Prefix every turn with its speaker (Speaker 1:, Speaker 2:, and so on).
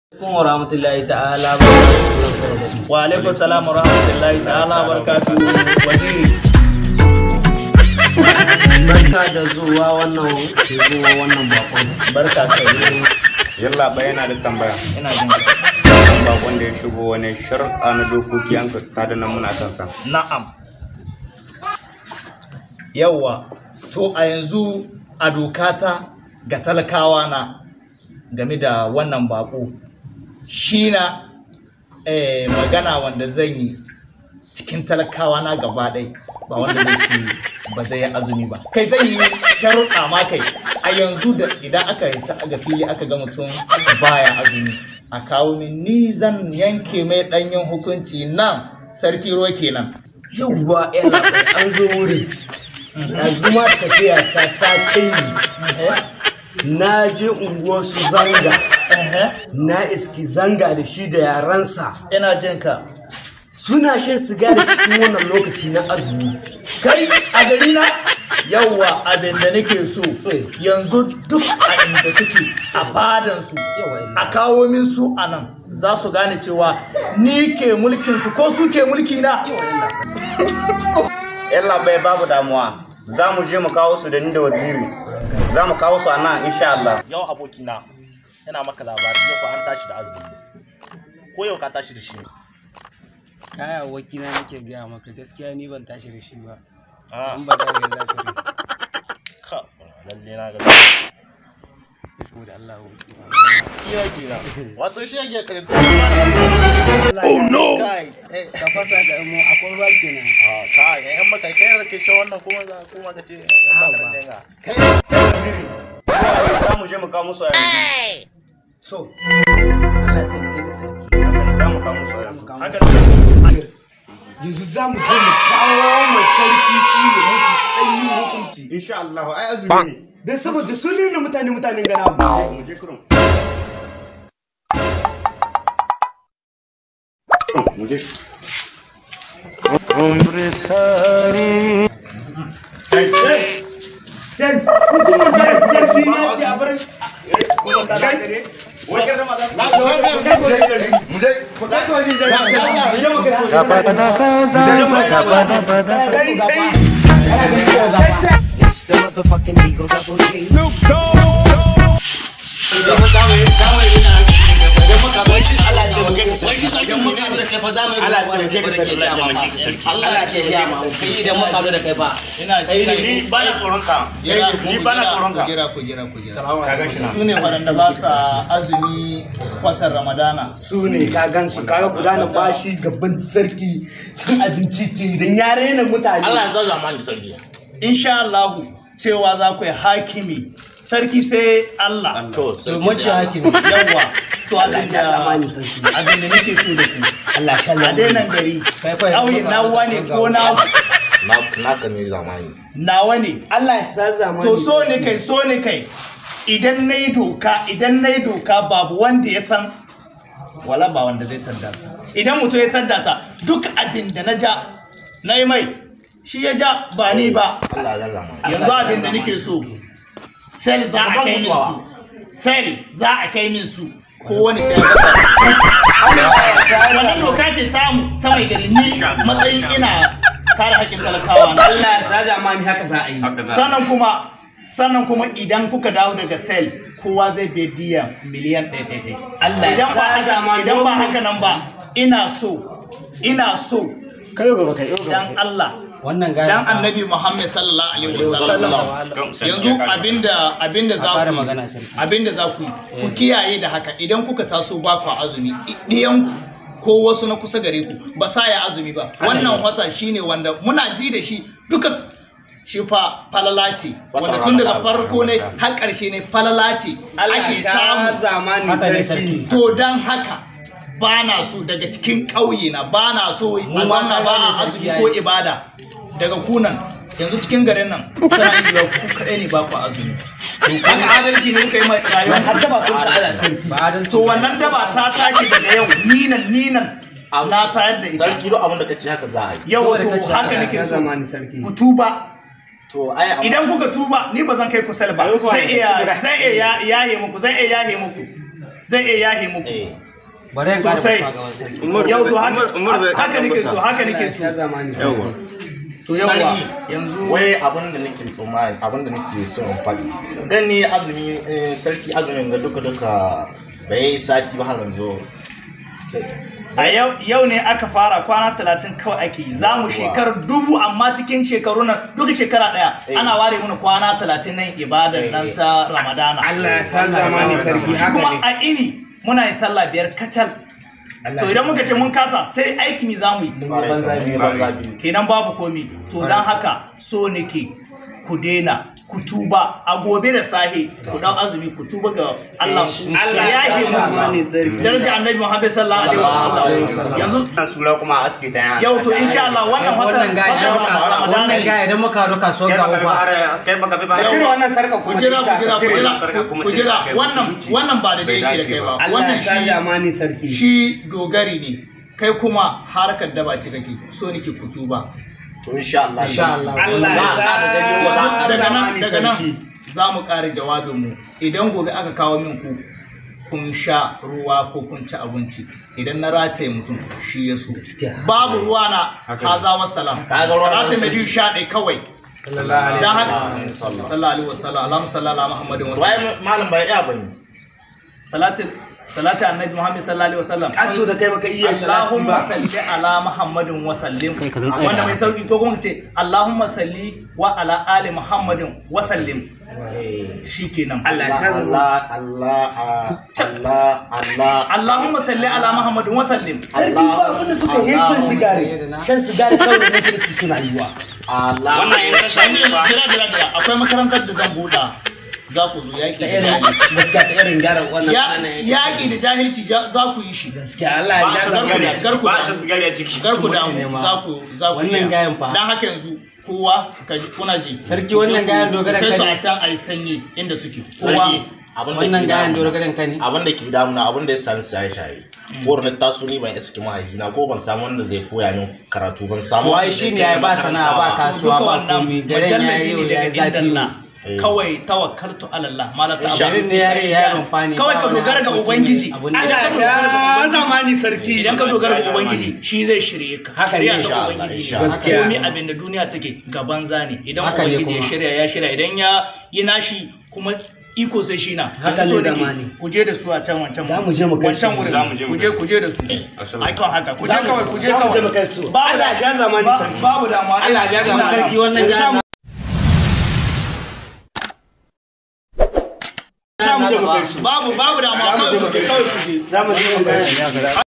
Speaker 1: Alaikum wa rahmatullahi ta'ala wa
Speaker 2: Wa alaikum salam wa rahmatullahi ta'ala wa barakatuhu waziri.
Speaker 1: Barka da zuwa wannan zuwa wannan bakon.
Speaker 2: Barka ka yi.
Speaker 3: Yalla bai, yana da tambaya.
Speaker 2: Ina jin ka.
Speaker 3: Bakon da ya shigo, wani shar'a na dokoki an ka tada nan muna kan sa?
Speaker 2: Na'am. Yawwa, to a yanzu a dokata ga talakawa na game da wannan bako shi na magana wanda zan yi cikin talakawa na gaba ɗai, ba wanda zai ce ba zai yi azumi ba. Kai, zan yi sharuɗa ma. Kai, a yanzu da idan aka yi ta aga fili aka ga mutum baya azumi, a kawo min ni, zan yanke mai ɗanyen hukunci nan. Sarki ruwa kenan.
Speaker 1: Yauwa yana an zo wurin. Yanzu ma tafiya ta ta kai ni. Na je unguwar su Zanga. Na iski Zanga da shi da yaransa.
Speaker 2: Ina jin ka.
Speaker 1: Suna shan sigari cikin wannan lokaci na azumi.
Speaker 2: Kai, a gari na? Yauwa, abin da nake so yanzu, duk a inda suke a fadansu a kawo min su a nan, za su gane cewa ni ke mulkin su ko su ke mulki na.
Speaker 3: Yalla bai, babu damuwa. Za mu je mu kawo su da ni da waziri. Za mu kawo su a nan insha Allah.
Speaker 4: Yau abokina, ina maka labari, yau fa an tashi da azumi. Ko yau ka tashi da shi?
Speaker 5: Kaya abokina, nake gaya maka gaskiya, ni ban tashi da shi ba.
Speaker 4: Ah.
Speaker 5: In ba za ka yi za ka yi.
Speaker 4: Ka lalle na ga.
Speaker 5: Saboda Allah, abokina.
Speaker 4: Kira kira. Wato shi yake karanta. Oh no. Kai, eh.
Speaker 5: Ka fasa da mu akwai ruwa kenan.
Speaker 4: Ah, kai, yan maka kai da ke shan wannan kuma za kuma ka ce yan makarantar ga. Kai.
Speaker 3: Waziri, za mu je mu kawo musu a yanzu.
Speaker 1: So, Allah ya taimake ka sarki.
Speaker 3: Za mu kawo musu a yanzu.
Speaker 2: Haka.
Speaker 1: Yanzu za mu je mu kawo ma sarki su ya musu ɗanyen hukunci.
Speaker 3: Insha Allah, ai azumi ne.
Speaker 1: Don saboda sun rena mutane, mutanen gana mu.
Speaker 3: Mu je kurum. Mu je.
Speaker 1: Kai, hukumar da sarki ya ce a bar
Speaker 3: Wai kar da maza.
Speaker 4: Mu je.
Speaker 1: Mu je mu kai sojoji. Kai, kai.
Speaker 6: It's the motherfucking Eagle Double G.
Speaker 1: Allah ya taimake ka sarki.
Speaker 6: Allah ya taimake ma. Kai, idan muka zo da kai fa.
Speaker 2: Ina
Speaker 3: Ni ba na tsoron ka. Ni ba na tsoron ka.
Speaker 2: Ku jira, ku jira, ku jira.
Speaker 3: Ka gan shi na.
Speaker 2: Su ne waɗanda ba sa azumi watan Ramadana.
Speaker 1: Su ne ka gansu, kaga gudanar bashi gaban sarki cin abinci ke idan ya rena mutane.
Speaker 4: Allah ya zamani sarki.
Speaker 2: Insha Allah cewa za ku yi hakimi sarki sai Allah.
Speaker 4: To, sarki.
Speaker 6: Mun ci hakimi.
Speaker 2: Yawwa, to
Speaker 1: Allah ya zamani sarki.
Speaker 2: Abin da nake so da ku,
Speaker 1: Allah sha
Speaker 2: a
Speaker 1: zamani.
Speaker 2: dainan gari
Speaker 6: Kai fa,
Speaker 2: ƙauye nawa ne ko na
Speaker 4: Naka ne zamani.
Speaker 2: nawa ne.
Speaker 1: Allah ya sa zamani.
Speaker 2: To so ne kai, so ne kai, idan na yi doka, idan na yi doka, babu wanda ya san wala ba wanda zai tandata. Idan mutum ya tandata, duk abin da na ja na yi mai, shi ya ja ba ni ba.
Speaker 4: Allah ya zamani.
Speaker 2: Yanzu abin da nake so, cell za a kai min su, cell za a kai min su, kowane sai ya wannan doka ce tamu ta mai gari, ni matsayin ina kare haƙƙin talakawa na.
Speaker 1: Allah ya sa zamani, haka za a yi.
Speaker 3: Haka za.
Speaker 2: Sannan kuma idan kuka dawo daga cell, kowa zai bai diya miliyan 1 1.
Speaker 1: Allah ya
Speaker 2: Idan ba
Speaker 1: sa
Speaker 2: haka
Speaker 1: zamani.
Speaker 2: Idan ba haka nan ba, ina so dan Allah,
Speaker 6: Wannan gaya.
Speaker 2: dan Annabi Muhammad sallallahu alaihi wasallam, yanzu abinda za
Speaker 6: A fara
Speaker 2: ku yi,
Speaker 6: magana, sarki.
Speaker 2: abinda za ku yi, ku kiyaye da haka. Idan kuka taso ba ku azumi, ɗiyanku ko wasu na kusa gare ku ba sa ya azumi ba, wannan wata shine wanda muna ji da shi duka, shi fa falala ce wanda tun daga farko ne har ƙarshe ne falala ce ake samu.
Speaker 1: Zamani
Speaker 6: Haka ne,
Speaker 1: sarki.
Speaker 6: sarki.
Speaker 2: To don haka ba na so daga cikin ƙauye na, ba na so a
Speaker 6: Mu ma
Speaker 2: zauna ba
Speaker 6: kaga
Speaker 2: a
Speaker 6: ne, sarki,
Speaker 2: azumi ko ibada daga kunan. Yanzu cikin garin nan tana iya ku kaɗai ne ba ku azumi. To haka adalci ne kuka yi mai rayuwa?
Speaker 1: Har daba sun ka ala sarki.
Speaker 6: Ba adalci.
Speaker 2: To wannan daba ta tashi daga yau, ninan ninan na tayar da ita.
Speaker 4: Sarki, duk abin da kace haka za a yi.
Speaker 2: Yau
Speaker 6: Dole
Speaker 2: to
Speaker 6: ka ce
Speaker 2: haka
Speaker 6: haka.
Speaker 2: nake so
Speaker 5: Zamani sarki.
Speaker 2: ku tuba.
Speaker 4: To ai amma
Speaker 2: Idan kuka tuba, ni ba zan kai ku cell ba, zai iya yahe muku, zai iya yahe muku. Zai iya yahe muku.
Speaker 6: Bari in ƙara
Speaker 2: Sosai.
Speaker 6: fasuwa gaban sarki.
Speaker 2: Yau to haka nake so, haka nake so.
Speaker 3: Yawa.
Speaker 2: To yawa yanzu
Speaker 4: Wai abin da nake tsammani, abin da nake so in faɗi. Dan ni azumi sarki azumin ga duka duka bai sati ba har yanzu.
Speaker 2: A yau ne aka fara kwana 30 kawai ake yi. Za mu shekarar 1000 amma cikin shekaru nan duka shekara daya ana ware mana kwana 30 nan ibadar nan ta Ramadana.
Speaker 5: Allah ya sa zamani sarki haka
Speaker 2: Kuma
Speaker 5: ne.
Speaker 2: a ini muna yin sallah 5 kacal. To idan muka ce mun kasa sai aiki mi za mu yi.
Speaker 4: Banza biyu, banza biyu.
Speaker 2: Kenan babu komi. To don haka so nake ku daina ku tuba a gobe da sahe ku dau azumi ku tuba ga Allah ku. Allah ya yi
Speaker 5: zamani sarki.
Speaker 2: Daraja Annabi Muhammad sallallahu alaihi wasallam. Yanzu
Speaker 3: Sura kuma a aske ta yana.
Speaker 2: yau to insha Allah wannan watan
Speaker 6: Wannan gaya
Speaker 2: Ramadana
Speaker 6: wannan
Speaker 2: ne.
Speaker 6: gaya idan muka haɗu kasuwar
Speaker 3: Kai
Speaker 6: gawo
Speaker 3: baka bi
Speaker 6: fa.
Speaker 3: ba kai baka bi ba.
Speaker 5: Ka cire wannan sarka
Speaker 2: Ku jira ku jira ku jira ku jira wannan ba da dai yake da kai ba.
Speaker 5: Allah
Speaker 2: Wannan
Speaker 5: ya sa
Speaker 2: shi
Speaker 5: zamani sarki.
Speaker 2: shi dogari ne. Kai kuma harkar daba ce kake so nake ku tuba.
Speaker 4: To insha Allah.
Speaker 6: Insha Allah.
Speaker 5: Allah ya sa
Speaker 2: Daga nan
Speaker 5: zamani
Speaker 2: daga nan
Speaker 5: sarki.
Speaker 2: za mu ƙare jawabinmu idan gobe aka kawo min ku kun sha ruwa ko kun ci abinci idan na rataye mutum shi ya so babu ruwa na haza wassalam
Speaker 4: Kaga ruwa
Speaker 2: salatu
Speaker 4: na
Speaker 2: na biyu sha ɗaya kawai
Speaker 5: Sallallahu alaihi
Speaker 2: dan haka sallallahu alaihi wasallam allahumma salli ala muhammadin wa sallam
Speaker 4: Wai malam bai iya bane.
Speaker 2: salatin salati annabi muhammad sallallahu alaihi wasallam
Speaker 1: Kato da kai baka iya salati
Speaker 2: Allahumma
Speaker 1: ba.
Speaker 2: salli ala Muhammadin wa sallim wanda mai sauki ko kuma kace Allahumma salli wa ala ali Muhammadin wa sallim shikenan
Speaker 5: Allah ya sa zamani.
Speaker 4: Allah Allah Allah Allah.
Speaker 2: Allahumma salli ala Muhammadin wa sallim
Speaker 1: Sarki ba abin da suka yi shan sigari. Shan sigari kawai ne suke suna yiwa.
Speaker 4: Allah.
Speaker 3: Wannan in ka sha ne ba.
Speaker 2: Jira jira jira akwai makarantar da zan buɗa za ku zo yaƙi da jahilci.
Speaker 5: Gaskiya ta irin gyara wannan ƙananan
Speaker 2: Yaƙi da jahilci za ku yi shi.
Speaker 5: Gaskiya Allah ya
Speaker 3: Ba a
Speaker 5: ja
Speaker 3: shan
Speaker 5: zamani.
Speaker 3: sigari a ciki.
Speaker 2: Garku
Speaker 3: Ba a
Speaker 2: damu.
Speaker 3: shan sigari a ciki.
Speaker 2: Garku damu za ku za ku
Speaker 5: Wannan
Speaker 2: iya.
Speaker 6: gayan fa.
Speaker 2: Dan haka yanzu kowa kuna ji.
Speaker 6: Sarki, wannan gayan dogara
Speaker 2: Kai su
Speaker 6: ka ne.
Speaker 2: a can a yi sanyi inda suke. Kowa
Speaker 4: Sarki abin da
Speaker 6: Wannan
Speaker 4: ke
Speaker 6: gayan
Speaker 4: damuna-
Speaker 6: dogara ka ne.
Speaker 4: Abin da ke damuna abin da ya sami shaye-shaye. Ko na taso ni ban iske mahaifina ko ban samu wanda zai koya min karatu ban samu.
Speaker 6: To ai
Speaker 4: wanda zai
Speaker 6: shine
Speaker 4: kai
Speaker 6: yayi
Speaker 4: ni
Speaker 6: ba
Speaker 4: makaranta
Speaker 6: sana'a ba kasuwa
Speaker 2: duka
Speaker 6: ba
Speaker 2: wannan
Speaker 6: komi garin yayi
Speaker 2: mujallabi
Speaker 6: yau
Speaker 2: ne
Speaker 6: yayi
Speaker 2: daga inda
Speaker 6: zafi.
Speaker 2: Allah. Kawai tawakkaltu ala Allah malaka
Speaker 4: Insha
Speaker 6: Garin ne yare yayi rumfa ne.
Speaker 2: Kawai
Speaker 6: ba
Speaker 2: ka
Speaker 6: wani
Speaker 2: dogara ga
Speaker 6: harkoki
Speaker 2: Ubangiji.
Speaker 6: ne, abun da
Speaker 2: Idan ka
Speaker 6: ya-
Speaker 2: dogara ga Ubangiji
Speaker 5: zamani sarki.
Speaker 2: idan ka dogara ga Ubangiji shi zai shirye ka.
Speaker 5: Haka ne,
Speaker 2: Shirya ta
Speaker 4: insha Allah,
Speaker 2: Ubangiji
Speaker 4: insha
Speaker 2: ne.
Speaker 4: Allah.
Speaker 5: Gaskiya.
Speaker 2: Komi abin da duniya take gaban zane. Idan
Speaker 6: Haka ne
Speaker 2: Ubangiji ya
Speaker 6: kuma.
Speaker 2: shirya ya shirya idan ya yi nashi kuma iko sai shi na.
Speaker 1: Haka
Speaker 2: Yanzu
Speaker 1: ne
Speaker 2: so nake,
Speaker 1: zamani.
Speaker 2: Ku je da su a can wancan.
Speaker 1: Za mu je mu kai su.
Speaker 2: Wancan wurin.
Speaker 3: Za mu je mu
Speaker 2: Ku je ku je da su.
Speaker 3: Assalamu
Speaker 2: Ai to haka. Ku je kawai ku je
Speaker 1: Za mu je mu
Speaker 2: kawai.
Speaker 1: kai su.
Speaker 2: Babu
Speaker 5: Allah ya ja zamani sarki.
Speaker 2: Babu damuwa.
Speaker 5: Allah ya ja zamani.
Speaker 6: Sarki wannan gayan
Speaker 5: Za mu je mu kai su.
Speaker 2: Babu damuwa kawai ku je kawai ku je.
Speaker 5: Za mu je mu kai su.